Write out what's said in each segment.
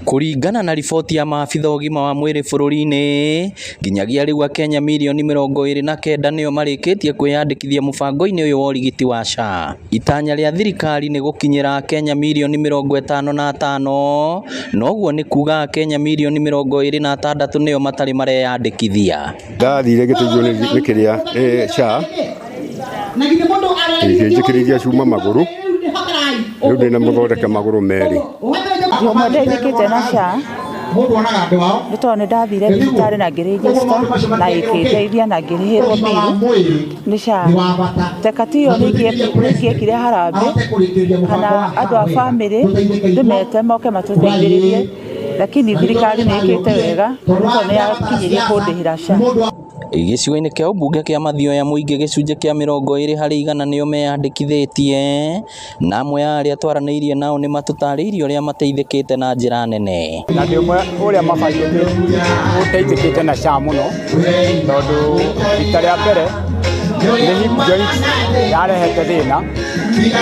Kũringana na riboti ya maabitha ũgima wa mwĩrĩ bũrũri-inĩ, nginyagia rĩu akenya mirioni 29 nĩo marĩkĩtie kwĩyandĩkithia mũbango-inĩ ũyũ wa ũrigiti wa SHA. Itanya rĩa thirikari nĩ gũkinyĩra akenya mirioni 55, noguo nĩ kuga akenya mirioni 26 nĩo matarĩ mareyandĩkithia. Ndathire ngĩteithio nĩ kĩrĩa nĩ SHA ĩkĩnjĩkĩrĩria cuma magũrũ, rĩu ndĩna mũthondeke magũrũ merĩ. Ũmwe ndeithĩkĩte na SHA nĩ tondũ nĩ ndathire thibitarĩ na ngĩ-register na ĩkĩndeithia na ngĩrĩhĩrwo bill nĩ SHA. Teka tiyo nĩ ingĩekire harambee kana andũ a bamĩrĩ ndĩmete moke matũteithĩrĩrie, lakini thirikari nĩ ĩkĩte wega nĩ tondũ nĩ yakinyirie kũndĩhĩra SHA. Gĩcigo-inĩ kĩa ũmbunge kĩa Mathioya mũingĩ gĩcunjĩ kĩa 20% nĩo meyandĩkithĩtie, na amwe a arĩa twaranĩirie nao nĩ matũtarĩirie ũrĩa mateithĩkĩte na njĩra nene. Na ndĩ ũmwe ũrĩa mabangĩte ũteithĩkĩte na SHA mũno, tondũ rita rĩa mbere nĩ hip joint yarehete thĩna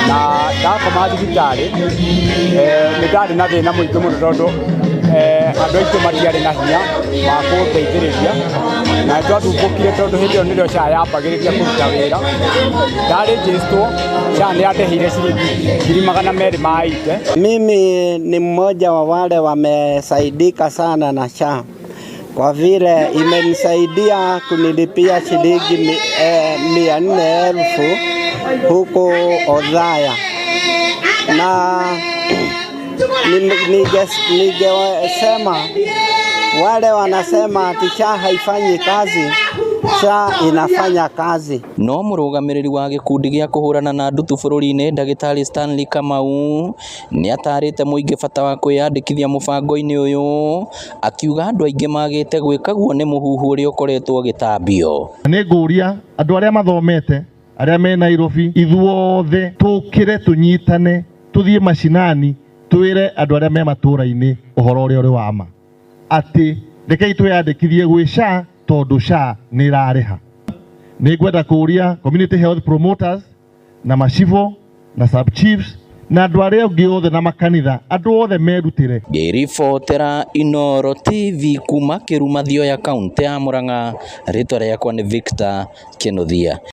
na ndakoma thibitarĩ, nĩ ndarĩ na thĩna mũingĩ mũno tondũ andũ aitũ matiarĩ na hinya wa kũndeithĩrĩria, na nĩ twathumbũkire tondũ hĩndĩ ĩyo nĩrĩo SHA yambagĩrĩria kũruta wĩra. Ndarĩnjĩstwo SHA nĩ yandĩhĩire ciringi 280,000. Mimi ni mmoja wa wale wamesaidika sana na SHA kwa vile imenisaidia kunilipia shilingi 400,000 huko Othaya, na ningesema wale wanasema ati SHA haifanyi kazi, SHA inafanya kazi. No mũrũgamĩrĩri wa gĩkundi gĩa kũhũrana na ndutu bũrũri-inĩ ndagĩtarĩ Stanley Kamau nĩ atarĩte mũingĩ bata wa kwĩyandĩkithia mũbango-inĩ ũyũ, akiuga andũ aingĩ magĩte gwĩka guo nĩ mũhuhu ũrĩa ũkoretwo ũgĩtambio. Nĩ ngũria andũ arĩa mathomete arĩa me Nairobi, ithuothe tũkĩre tũnyitane tũthiĩ macinani twĩre andũ arĩa me matũra-inĩ ũhoro ũrĩa ũrĩ wa ma atĩ rekei twĩyandĩkithie gwĩ SHA tondũ SHA nĩ ĩrarĩha. Nĩ ngwenda kũria community health promoters na macibo na sub chiefs na andũ arĩa angĩ othe na makanitha, andũ othe merutĩre. Ngĩribotera Inooro TV kuma Kĩruma Mathioya, kaũntĩ ya Murang'a, rĩtwa rĩakwa nĩ Victor Kĩnuthia.